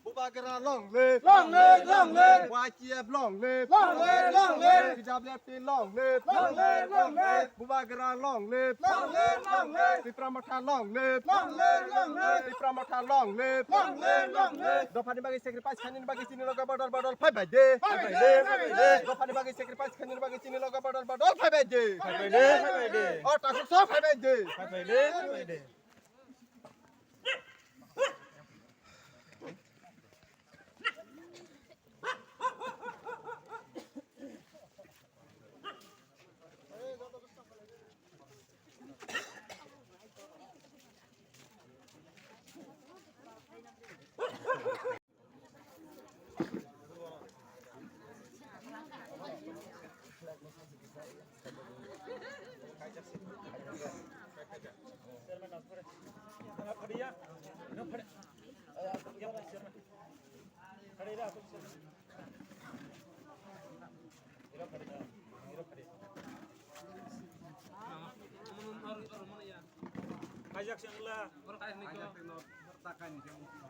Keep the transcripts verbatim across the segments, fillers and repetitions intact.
Bubagra long live. Long live, long live. Y T F long live. Long live, long live. P W P long live. Long live, long live. Bubagra long live. Long live, long live. Tipra Motha long live. Long live, long live. Tipra Motha long live. Long live, long live. Dophani bagwi sacrifice khainani bagwi chini loge bodol bodol phai bai de. Phai bai de, phai bai de. Dophani bagwi sacrifice khainani bagwi chini loge bodol bodol phai bai de. Phai bai de, phai bai de. O takhuk so phai bai de. Phai bai de, phai bai de. Kaijak se wngla.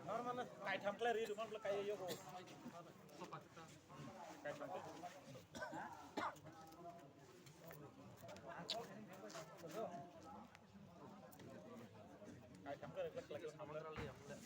Normal kaitham khlai ri rwkha khlai kaiya yogo. Kaitham khlai. Kaitham khlai khlai khlai.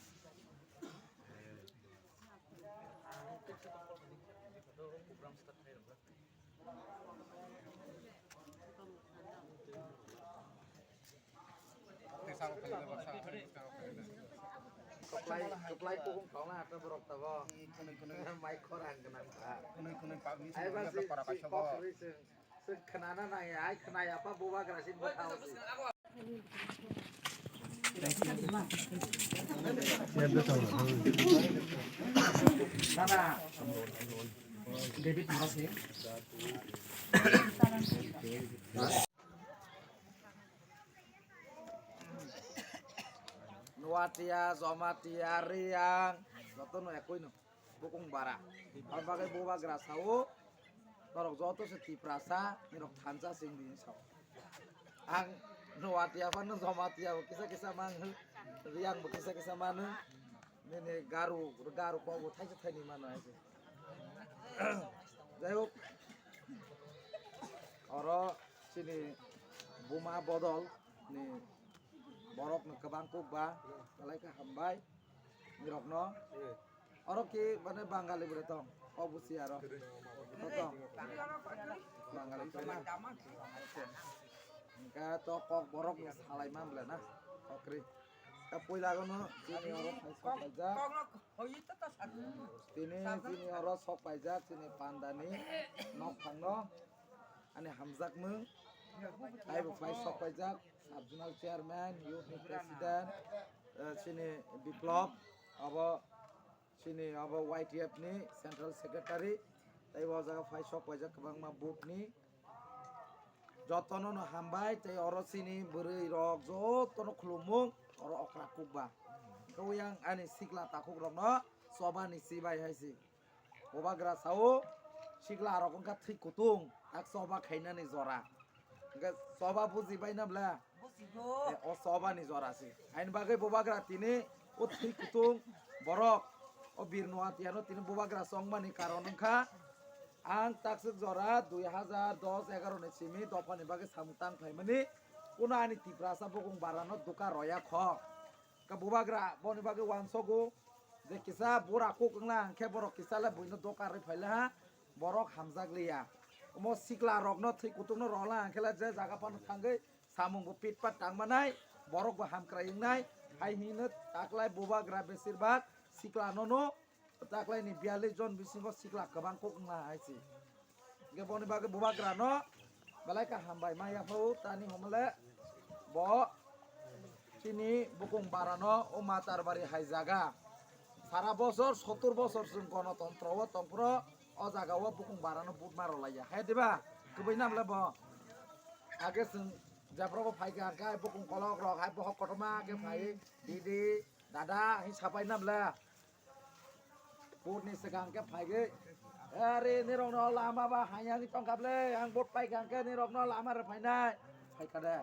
Kwplai, kwplai kuhum kauna ata borok tabok. Mai khorang gwnang kha. Ai ba si, si kok ri se, se khnana nai, ai khnai apa bubagra sin bwtha o si. Dana. David Murasi. Nuatia, Jomatia, Riang, joto no ekoi no. Bukung bara. Ang bagwi bubagra sao, norok joto se Tiprasa, nirok thansa sing di sao. Ang Nuatia phano Jomatia bo kisa kisa manu, Riang bo kisa kisa manu, nini Garu, Garu kok bo thaisa thaini mano ai se. Jai hok, oro chini buma bodol ni borok no kwbang kuk ba, belai khe hambai. Nirokno. Oro ki mane Bangali bwrwi tong. Kok busi aro. Kok tong. Bangali tong na. Hingke to kok borok ni salai man bwle na. Kokri. Ka puila gono chini oro phai sok paijak. Tini chini oro sok paijak chini pandani nok phangno. Ani hamjakmung. Taibo phai sok paijak. Sub Zonal Chairman, Youth ni President, eh, chini Biplop, abo chini abo Y T F ni Central Secretary, tei o jaga phai sok paijak kwbangma booth ni. Jotono no hambai, tei oro chini bwrwi rok jotono khulumung, oro okra kukba. Khe oyang ani sikla takhuk rokno choba ni chibai hai si. Bubagra sao, sikla rok wngkha thwi kutung, tak choba khainani jora. Hingke choba buji bai na bla? Bujigo. E, o choba ni jora se. Haini bagwi bubagra tini o thwi kutung borok, o Bir Nuatiano tini bubagra chongmani karon wngkha, ang takswk jora dui hazar dos egaroh ni simi dophani bagwi samung tang phaimani, kuno ani Tiprasa bukung barano duka roya kho. Ka bubagra boni bagwi uansogo je kisa bura kuk wngla hwnkhe borok kisa le buino doka rwi phaile ha, borok hamjak liya. Omo sikla rokno thwi kutung no rola hwnkhe le je jaga phano thangwi samung bo pit pat tang manai, borok bo hamkrai wngnai, hai hino taklai bubagra besir bak sikla no no taklai ni biyallis jon bisingo sikla kwbang kuk wngla hai se. Hingke boni bagwi bubagrano belai kaham bai ma yaphao tani homole bo chini bukung barano o Matarbari hai jaga. Sara bosor sottur bosor chwng gonotontro o tongphro o jaga o bukung barano vote ma rwlaiya. Hai diba? Kwbwi namle bo. Age chwng jephrobo phaikha hwnkhe bukung kolok rok hai bohok kotorma khe phai didi dada hai sapai namle. Vote ni swkang khe phaigwi Are nirokno lama ba hayani tongkha ble, ang vote paikha hwnkhe nirokno lama rw phainai. Phaikha de.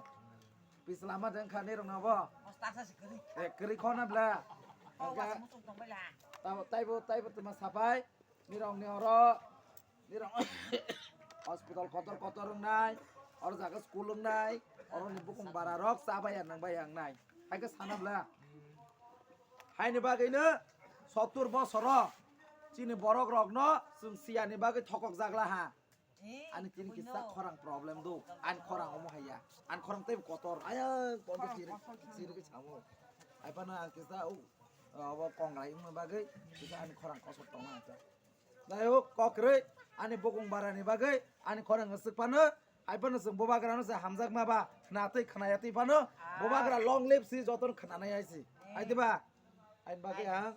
Pis lama de wngkha nirokno bo. Hostar sa se kwrwi. E, kwrwi khona ble. Oh, hwnkhe wasa muchung tongbai la. Tabo, taibo, taibo twma sapai. Nirokni oro, nirok hospital kotor kotor wngnai, oro jaga school wngnai, oroni bukung bara rok chabaya nangbai wngnai. Hai khe sana bla. Haini bagwino sottur bosoro chini borok rokno chwng siyani bagwi thokok jagla ha. Ani tini kisa khorang problem do. Ani khorang omo haya. Ani khorang tei kotor. Ayang kotor chiri chiri ke chamo. Ai pano ang kisa u abo kongrai wngma bagwi kisa ani khorang kosok tongma ang. Dai hok, kokrwi, ani bukung barani bagwi, ani khorang swk phano, hai phano chwng bubagrano se hamjakma ba, khna twi khnaya twi phano, bubagra long live si jotono khnanai hai si. Hai diba? Hai bagwi ang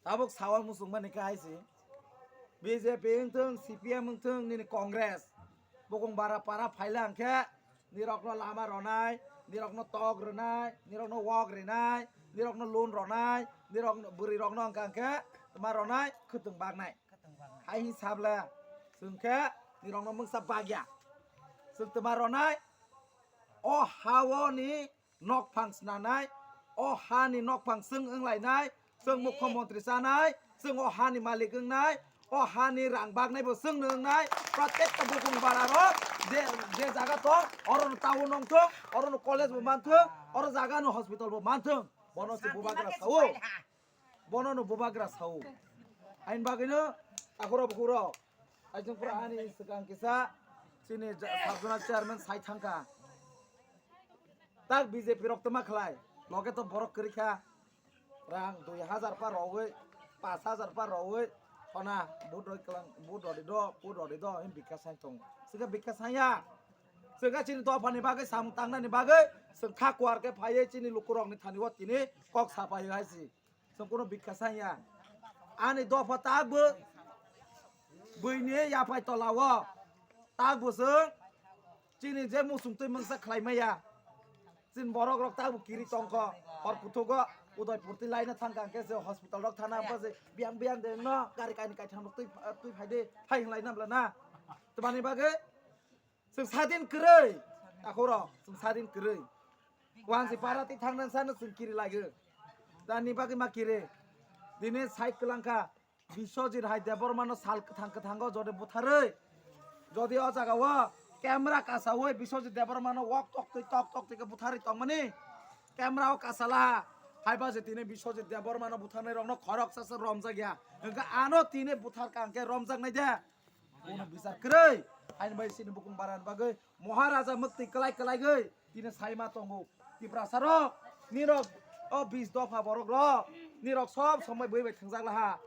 tabuk sawa muchung mani khe hai si. B J P wngthung, C P M wngthung, nini Congress. Bukung bara para phaila hwnkhe, nirokno lama ronai, nirokno tok rwnai, nirokno wok rinai, nirokno loan ronai, nirokno bwrwi rokno hwnkha hwnkhe tma ronai, khwtwng baknai. Hai hin sabla, chwng khe nirokno mungsa bagya. Chwng tma ronai, o hao ni nokphang snanai, o hani nokphang chwng wnglainai, chwng mukhyamantri chanai, chwng o hani malik wngnai, o hani rang baknai bo chwngno wngnai, protekta bukung bara rok je, je jaga tong, orono town wngthung, orono college bo manthung, oro jaga no hospital bo manthung, bono se bubagra sao. Bono no bubagra sao. Ain bagwino akhoro bukhuro. Aijing pura ani swkang kisa chini ja-, sub zonal chairman sai thangkha. Tak B J P rok tama khlai. Loge to borok kwrwi kha. Rang dui hajar pa rowi, pas hajar pa rowi. Hona, vote roi klang, vote rodi do, vote rodi do, hin bikha sai tong. Sika bikha sai ya. Sika chini dophani bagwi samung tangnani bagwi, swng kha kuar khe phaiwi chini lukurokni thani o tini kok sapai hai si. Chwng kuno bikha sanya. Ani dopha tabuk buini yaphai tolao tabuk chwng chini je muchung twi mungsa khlai maya. Chini borok rok tabuk kiri tongkho. Hor kuthugo Udaipur twi laina thangkha hwnkhe je hospital rok thana hwnkhe je biyang biyang de no gari kaini kaitham rok twi, twi phai de phai hinlai na bla na. Twmani bagwi Chwng sadin kwrwi. Akhoro chwng sadin kwrwi. Wansi para twi thangna sano chwng kiri laigo. Dani bagwi ma kiri. Dini side kwlangkha. Biswajit hai Debbarmano sal kwthang kwthango jodi butharwi. Jodi o jagao camera kasawi Biswajit Debbarmano wok tok twi tok tok twi khe butharwi tongmani. Camera o kasala. Haiba je tini Biswajit Debbarmano butharnai rokno khorok sasa romjak ya. Hwnkhe ano tini buthar kangkhe romjaknai de. Bono bichar kwrwi. Haini bai sini bukung baran bagwi Maharaja mwktwi kwlai kwlaigwi tini saima tongo. Tiprasa rok, nirok o bis dopha borok rok, nirok sob somoi bui bai thwngjak laha.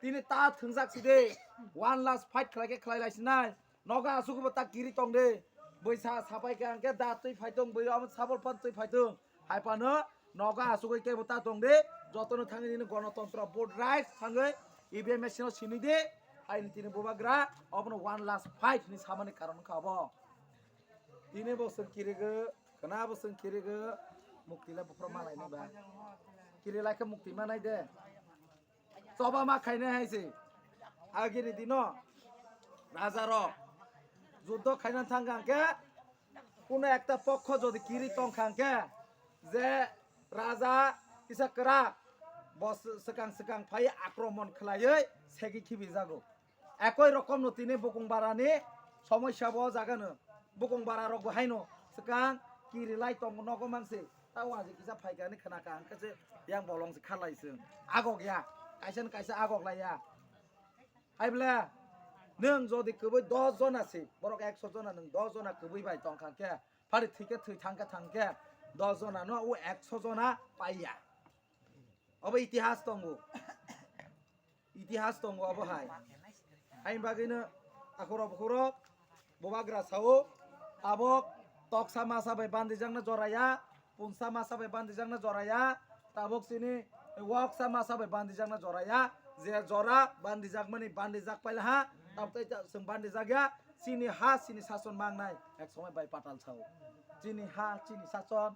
Tini ta thwngjak si de, one last fight khlai khe khlai lai sinai. Nogo asuk bo ta kiri tong de. Bui sa sapai khe ang khe da twi phai tong, bui omo sabol phan twi phai tong. Hai phano nogo asugwi kebo ta tong de, jotono thangwi nini gonotontro vote right thangwi E V M machine o sini de, hai ni tini bubagra, obono one last fight ni samani karon wngkha obo. Tini bo chwng kirigo, khna bo chwng kirigo, mukti le buphro malai ni ba. Kiri lai khe mukti manai de. Choba ma khainai hai se. Agini dino raja rok juddo khaina thang kha hwnkhe, kuno ekta pokho jodi kiri tong kha hwnkhe, je raja kisa kwrak bo swkang swkang phai akromon khlaiwi segi khibi jago. Ekoi rokomno tini bukung barani somosya bo o jagano. Bukung bara rokbo haino swkang kiri lai tongo nogo manse. Tao aji kisa phaikani khna kha hwnkhe se yang bolong se kharlai se. Agok ya. Kaisa ni kaisa agok lai ya. Hai ble nwng jodi kwbwi dos jona se, borok ekso jona nwng dos jona kwbwi bai tong kha hwnkhe, phari thwi khe thwi thang khe thang khe dos jona no o ekso jona pai ya. Obo itihas tongo. Itihas tongo abo hai. Haini bagwino akhoro bukhoro bubagra sao, tabok toksa masa bai bandijakna joraya, punsa masa bai bandijakna joraya, tabok chini woksa masa bai bandijakna joraya, je jora bandijakmani bandijak paila ha, tabok tai ta chwng bandijak ya, chini ha chini sason mangnai, ek somoi bai patal sao. Chini ha chini sason,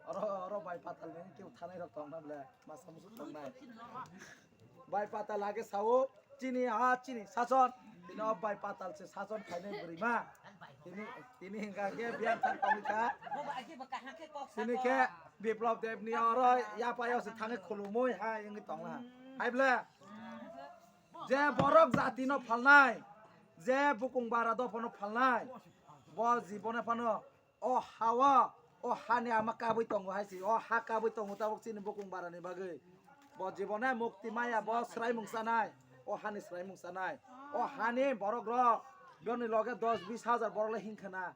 oro, oro bai patal ni keu thanai rok tong na ble, masa musu tong nai. Bai pata lage sao, chini ha chini sason, tini o bai patal se sason khainai bwrwi ma. Tini, tini hingka khe biyang thang tongwi kha. Tini khe Biplop Deb ni oro yapayo se thangwi khulumui hai wngwi tongla. Hai ble? Je borok jati no phalnai, je bukung bara dophano phalnai, bo jibone phano o ha-o, o hani ama kabui tongo hai se, o ha kabui tongo tabuk chini bukung bara ni bagwi. Bo jibone mukti maya, bo swraimung chanai, o hani swraimung chanai. O hani borok rok, bini loge dos bis hajar borok le hinkha na.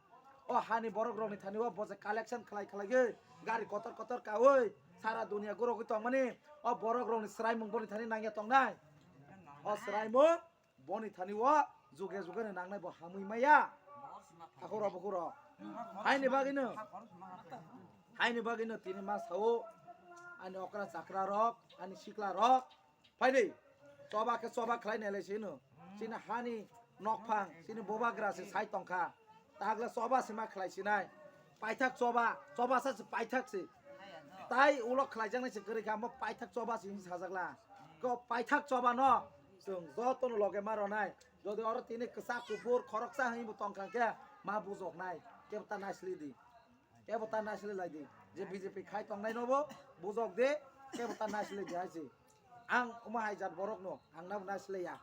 O hani borok rokni thani o bo je collection khlai khlai gwi, gari kotor kotor kaui, sara dunia gurogwi tongmani, o borok rokni swraimung boni thani nangya tongnai. O swraimung boni thani o juge juge ni nangnai bo hamui maya. Akhoro bukhoro. Haini bagwino, haini bagwino tini ma sao, ani okra chakra rok, ani sikla rok, phaidi, choba khe choba khlai nailai sino. Chini hani nokphang, chini bobagra se sai tongkha. Tagle choba se ma khlai sinai. Paithak choba, choba sa se paithak se. Tai ulo khlaijaknai se kwrwi kha, mo paithak choba se hinwi sajakla. Ko paithak choba no chwng joto no loge ma ronai. Jodi oro tini kwchak kuphur khoroksa hinwi bo tongkha khe ma bujoknai. Kebo ta naisli di. Kebo ta naisle lai di. Je B J P khai tongnai no bo bujok de, kebo ta naisle di hai se. Ang omo hai jat borok no, ang nabo naisle ya.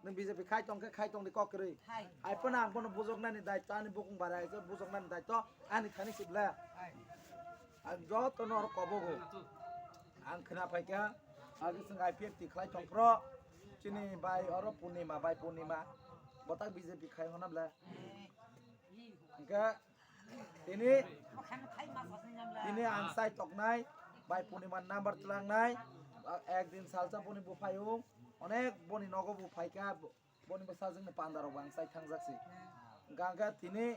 Nwng B J P khai tong khe khai tong di kok kwrwi. Hai. Hai phano ang bono bujok nani daitto, ani bukung bara hai se bujok nani daitto, ani thani sibla. Hai. Ang joto no oro kobogo. Ang khna phai kha, agi swng I P F T khlai tong phro. Chini bai oro Purnima, bai Purnima. Botak B J P khai hona bla. Hingke tini, tini ang sai toknai, bai Purnima number tlangnai, ekdin salsa boni buphayung, onek boni nogo buphaikha, boni bwsajwkni pandarok bo ang sai thangjak si. Hingke tini,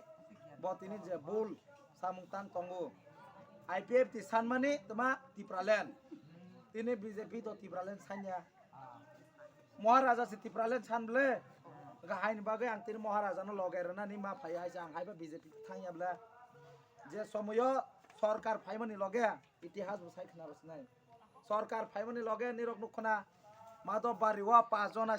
bo tini je bul samung tang tongo, I P F T sanmani tma Tipraland, tini B J P to Tipraland sanya. Moharaja se Tipraland san ble. Ga haini bagwi ang tini Moharaja no loge rwnani ma phai hai se ang haiba B J P thangya ble. Je somoyo sorkar phaimani loge itihas bo sai khna rwsnai. Sorkar phaimani loge nirok nuk khna Madhobari o pas jona